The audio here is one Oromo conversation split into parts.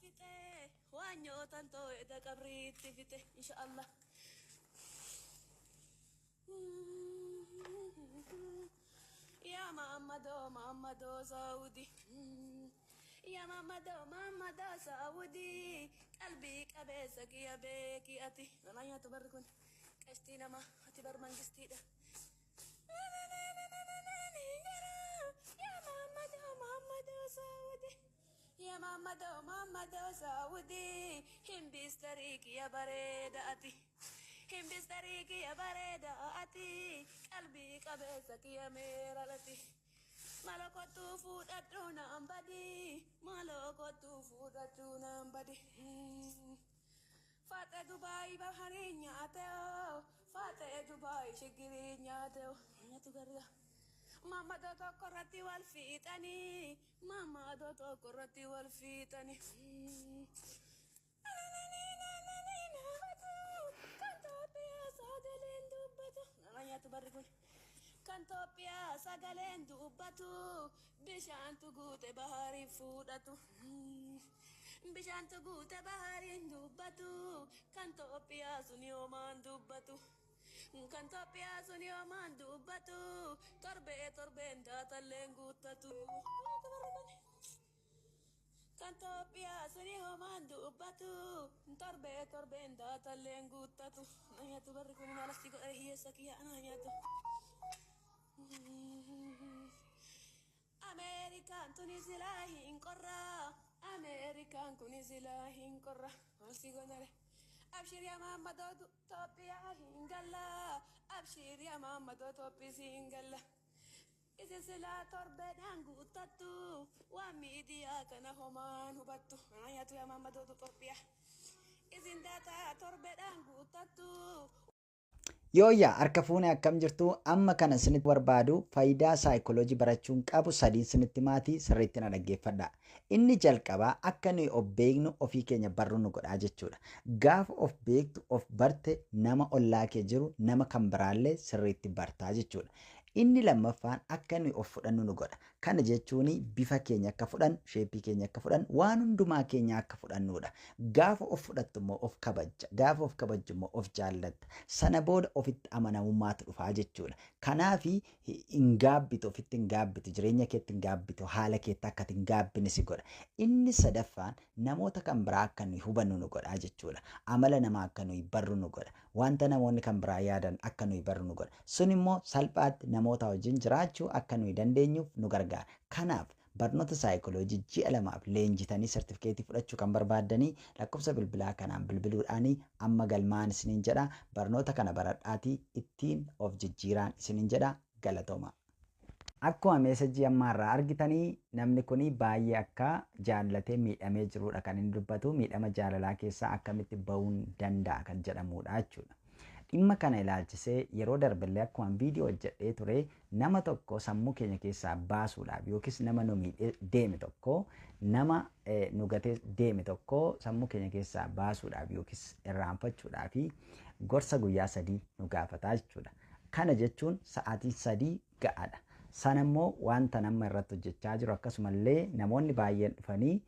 Fixe waan nyootan too eda qabriitti fixe insha Allah. Yaa Mahammadoo Mahammadoo Saawudi. Yaa Mahammadoo Mahammadoo Saawudi. Qalbii qabeessa kiyya beeki ati. Nama nyaatu barri kun qashtii nama ati bar mangistiidha. Yaa Mahammadoo Mahammadoo Saawudi. Yaa Mahammadoo Mahammadoo Saawudi. Himbistarii kiyya bareeda ati. Himbistarii kiyya bareeda ati. Qalbii qabeessa kiyya meeralati. Malo kottuu fuudhadhu naan badi. Malo kottuu fuudhadhu naan badi. Faaxee Dubaay baharii nyaate oo. Faaxee Dubaay shigirii nyaate oo. Nyaatu garga. Maammadoo tokko irratti wal fiixanii. Maammadoo tokko irratti wal fiixanii. Kan Itoophiyaa sagaleen dubbatu. Nama nyaatu barri kun. Kan Itoophiyaa sagaleen dubbatu. Bishaantu guute bahariin fuudhatu. Bishaantu guute bahariin dubbatu. Kan Itoophiyaa suni homaan dubbatu. Kan Itoophiyaa suni homaan dubbatu. Torbee torbeen daatalleen guuttatu. Kan Itoophiyaa suni homaan dubbatu. Torbee torbeen daatalleen guuttatu. Na nyaatu barri kun maal asii godhee hiyyeessa kiyya ana nyaatu. Ameerikaan tuni silaa hin qorraa. Ameerikaan kuni silaa hin qorra. Maal si gonare? Abshir yaa Mahammadoo Itoophiyaa hin galla. Abshir yaa Mahammadoo Itoophiis hin galla. Isin silaa torbeedhaan guuttattu. Waan miidiyaa kana homaan hubattu. Ana nyaatu yaa Mahammadoo Itoophiyaa. Isin daataa torbeedhaan guuttattu. Yooyyaa harka fuune, akkam jirtu? Amma kana isinitti barbaadu faayidaa saayikooloojii barachuun qabu sadiin isinitti maatii sirriitti na dhaggeeffadha. Inni jalqabaa akka nuyi of beeknu, ofii keenya barru nu godhaa jechuudha. Gaafa of beektu, of barte, nama ollaa kee jiru, nama kan biraallee sirriitti bartaa jechuudha. Inni lammaffaan akka nuyi of fudhannu nu godha. Kana jechuun bifa keenya akka fudhannu, shape keenya akka fudhannu, waan hundumaa keenya akka fudhannudha. Gaafa of fudhattu immoo of kabajja. Gaafa of kabajju immoo of jaallatta. Sana booda ofitti amanamummaatu dhufaa jechuudha. Kanaafi hin gaabbitu, ofitti hin gaabbitu, jireenya keetti hin gaabbitu, haala keetti akka hin gaabbine si godha. Inni sadaffaan namoota kan biraa akka nuyi hubannu nu godha jechuudha. Amala namaa akka nuyi barru nu godha. Wanta namoonni kan biraa yaadan akka nuyi barru nu godha. Sun immoo salphaatti namoota wajjin jiraachuu akka nuyi dandeenyuuf nu gargaara. Kanaaf barnoota saayikooloojii ji'a 2f leenjitanii sartifikeetii fudhachuu kan barbaaddanii lakkoofsa bilbilaa kanaan bilbiluudhaanii amma galmaa'an isiniin jedha. Barnoota kana baradhaatii ittiin of jijjiiraan isiniin jedha. Galatooma. Akkuma message ammaarraa argitanii, namni kun baay'ee akka jaallatee miidhamee jirudha kan inni dubbatu. Miidhama jaalalaa keessaa akkamitti ba'uun danda'a kan jedhamudha jechuudha. Dhimma kana ilaalchisee yeroo darbellee akkuma viidiyoo hojjedhee ture, nama tokko sammuu keenya keessaa baasuudhaaf yookiis nama nu miidhee deeme tokko, nama nu gatee deeme tokko sammuu keenya keessaa baasuudhaaf yookiis irraanfachuudhaaf gorsa guyyaa 3 nu gaafataa jechuudha. Kana jechuun sa'aatii 3 ga'aadha. Sana immoo wanta nama irratti hojjechaa jiru, akkasumallee namoonni baay'een dhufanii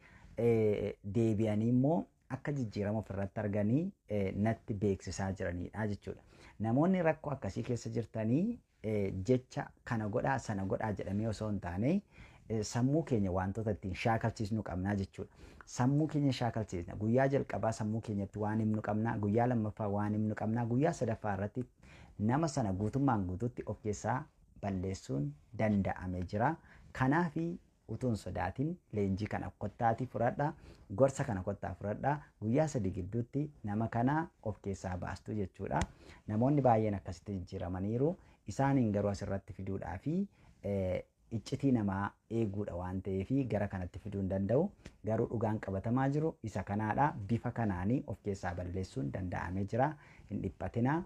deebi'anii immoo akka jijjiirama ofirratti arganii natti beeksisaa jiranidha jechuudha. Namoonni rakkoo akkasii keessa jirtanii jecha kana godhaa sana godhaa jedhamee osoo hin taane, sammuu keenya wantoota ittiin shaakalchiisnu qabnaa jechuudha. Sammuu keenya shaakalchiisna. Guyyaa jalqabaa sammuu keenyatti waan himnu qabnaa. Guyyaa lammaffaa waan himnu qabnaa. Guyyaa sadaffaa irratti nama sana guutummaan guutuutti of keessaa balleessuun danda'amee jira. Kanaafi utuu hin sodaatin leenjii kana kottaatii fudhadhaa. Gorsa kana kottaa fudhadhaa. Guyyaa 3 gidduutti nama kana of keessaa baastu jechuudha. Namoonni baay'een akkasitti jijjiiramaniiru. Isaaniin garuu asirratti fiduudhaa fi iccitii namaa eeguudha waan ta'eef gara kanatti fiduu hin danda'u. Garuu dhugaan qabatamaa jiru isa kanaadha. Bifa kanaanii of keessaa balleessuun danda'amee jira. Hin dhiphatinaa.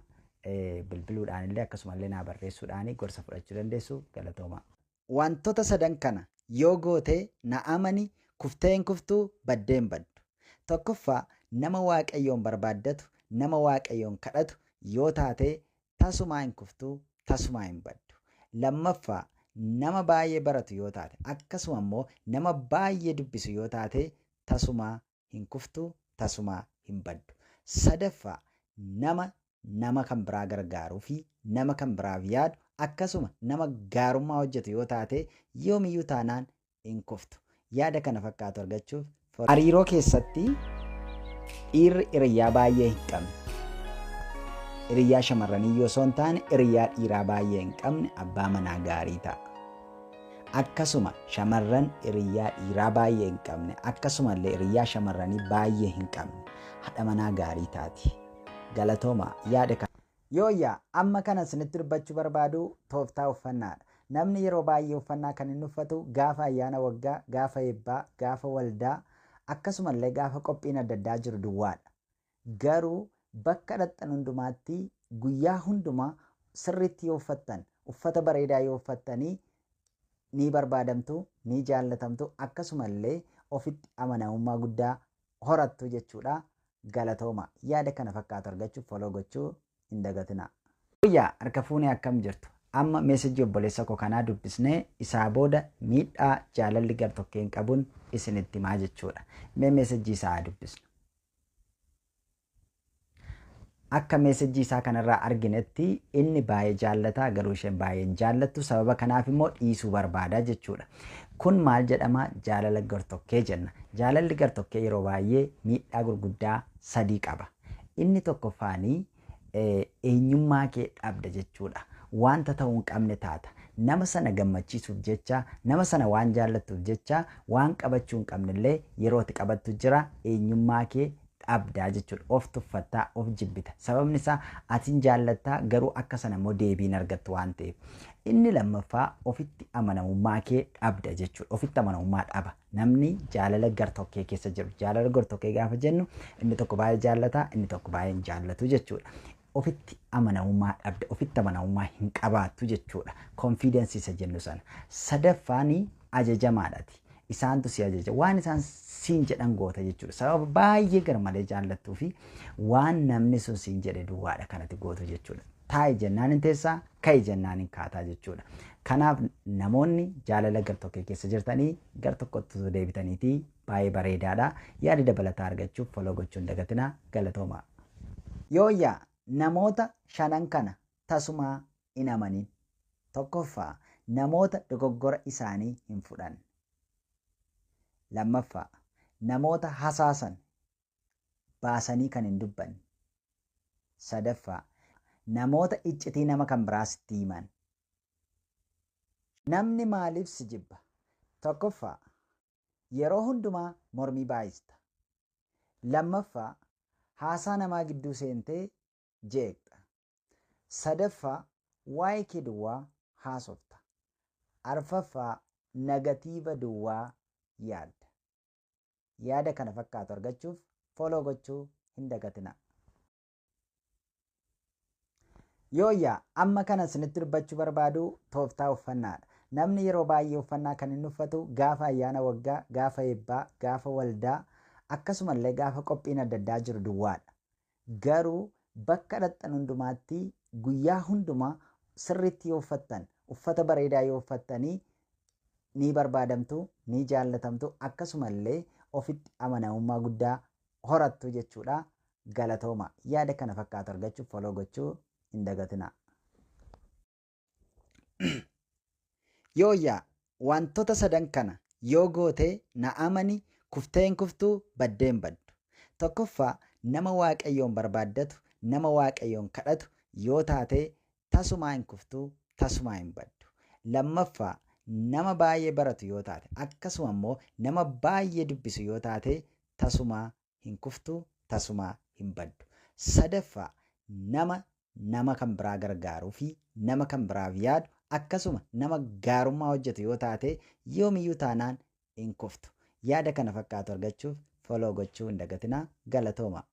Bilbiluudhaan illee akkasumallee naa barreessuudhaan gorsa fudhachuu dandeessu. Galatooma. Wantoota sadan kana yoo goote, na amani, kuftee hin kuftuu, baddee hin baddu. Tokkoffaa, nama Waaqayyoon barbaaddatu, nama Waaqayyoon kadhatu yoo taate tasumaa hin kuftuu, tasumaa hin baddu. Lammaffaa, nama baay'ee baratu yoo taate, akkasuma immoo nama baay'ee dubbisu yoo taate tasumaa hin kuftu, tasumaa hin baddu. Sadaffaa, nama nama kan biraa gargaaruu fi nama kan biraaf yaadu akkasuma nama gaarummaa hojjetu yoo taate yoomiyyuu taanaan hin kuftu. Yaada kana fakkaatu argachuuf hariiroo keessatti dhiirri hiriyyaa baay'ee hin qabne, hiriyyaa shamarranii yoo osoo hin taane hiriyyaa dhiiraa baay'ee hin qabne abbaa manaa gaarii ta'a. Akkasuma shamarran hiriyyaa dhiiraa baay'ee hin qabne akkasumallee hiriyyaa shamarranii baay'ee hin qabne haadha manaa gaarii taati. Galatooma yaada kana. Yooyyaa, amma kana isinitti dubbachuu barbaadu tooftaa uffannaadha. Namni yeroo baay'ee uffannaa kan inni uffatu gaafa ayyaana waggaa, gaafa eebbaa, gaafa waldaa akkasumallee gaafa qophiin adda addaa jiru duwwaadha. Garuu bakka dhaqxan hundumaatti guyyaa hundumaa sirriitti yoo uffattan, uffata bareedaa yoo uffattanii ni barbaadamtu, ni jaallatamtu, akkasumallee ofitti amanamummaa guddaa horattu jechuudha. Galatooma. Yaada kana fakkaatu argachuuf follow gochuu hin dagatinaa. Guyyaa harka fuunee, akkam jirtu? Amma meesejii obboleessa koo kanaa dubbisnee isaa booda miidhaa jaalalli gartokkeen qabuun isinitti himaa jechuudha. Mee meesejii isaa dubbisnu. Akka meesejii isaa kanarraa arginetti inni baay'ee jaallataa, garuu isheen baay'ee hin jaallattu. Sababa kanaaf immoo dhiisuu barbaada jechuudha. Kun maal jedhama? Jaalala gartokkee jenna. Jaalalli gartokkee yeroo baay'ee miidhaa gurguddaa sadii qaba. Inni tokkoffaanii eenyummaa kee dhabda jechuudha. Wanta ta'uu hin qabne taata. Nama sana gammachiisuuf jecha, nama sana waan jaallattuuf jecha waan qabachuu hin qabnellee yeroo itti qabattu jira, eenyummaa kee dhabdaa jechuudha. Of tuffattaa, of jibbita. Sababni isaa atiin jaallattaa, garuu akka sana immoo deebiin argattu waan ta'eef. Inni lammaffaa ofitti amanamummaa kee dhabda jechuudha. Ofitti amanamummaa dhaba. Namni jaalala gartokkee keessa jiru. Jaalala gartokkee gaafa jennu inni tokko baay'ee jaallata, inni tokko baay'ee hin jaallatu jechuudha. Ofitti amanamummaa dhabda, ofitti amanamummaa hin qabaattu jechuudha. Confidence isa jennu sana. Sadaffaani ajajamaadhaati. Isaantu si ajaja. Waan isaan siin jedhan goota jechuudha. Sababa baay'ee garmalee jaallattuu fi waan namni sun siin jedhe duwwaadha kanatti gootu jechuudha. Taa'i jennaan hin teessaa, ka'i jennaan hin kaataa jechuudha. Kanaaf namoonni jaalala gartokkee keessa jirtanii gar tokkotti deebitaniitii baay'ee bareedaadha. Yaada dabalataa argachuuf follow gochuu hin dagatinaa. Galatooma. Yooyyaa, namoota shanan kana tasumaa hin amanin. Tokkoffaa, namoota dogoggora isaanii hin fudhanne. Lammaffaa, namoota hasaasan baasanii kan hin dubbanne. Sadaffaa, namoota iccitii nama kan biraa sitti himan. Namni maaliif si jibba? Tokkoffaa, yeroo hundumaa mormii baay'ista. Lammaffaa, haasaa namaa gidduu seentee jeeqxa. Sadaffaa, waa'ee kee duwwaa haasofta. Arfaffaa, negative duwwaa yaadda. Yaada kana fakkaatu argachuuf follow gochuu hin dagatinaa. Yooyyaa, amma kana isinitti dubbachuu barbaadu tooftaa uffannaadha. Namni yeroo baay'ee uffannaa kan inni uffatu gaafa ayyaana waggaa, gaafa eebbaa, gaafa waldaa akkasumallee gaafa qophiin adda addaa jiru duwwaadha. Garuu bakka dhaqxan hundumaatti guyyaa hundumaa sirriitti yoo uffattan, uffata bareedaa yoo uffattanii ni barbaadamtu, ni jaallatamtu, akkasumallee ofitti amanamummaa guddaa horattu jechuudha. Galatooma. Yaada kana fakkaatu argachuuf follow gochuu hin dagatinaa. Yooyyaa, wantoota sadan kana yoo goote na amani, kuftee hin kuftuu, baddee hin baddu. Tokkoffaa, nama Waaqayyoon barbaaddatu, nama Waaqayyoon kadhatu yoo taate tasumaa hin kuftuu, tasumaa hin baddu. Lammaffaa, nama baay'ee baratu yoo taate akkasuma immoo nama baay'ee dubbisu yoo taate tasumaa hin kuftuu, tasumaa hin baddu. Sadaffaa, nama nama kan biraa gargaaruu fi nama kan biraaf yaadu akkasuma nama gaarummaa hojjetu yoo taate yoomiyyuu taanaan hin kuftu. Yaada kana fakkaatu argachuuf follow gochuu hin dagatinaa. Galatooma.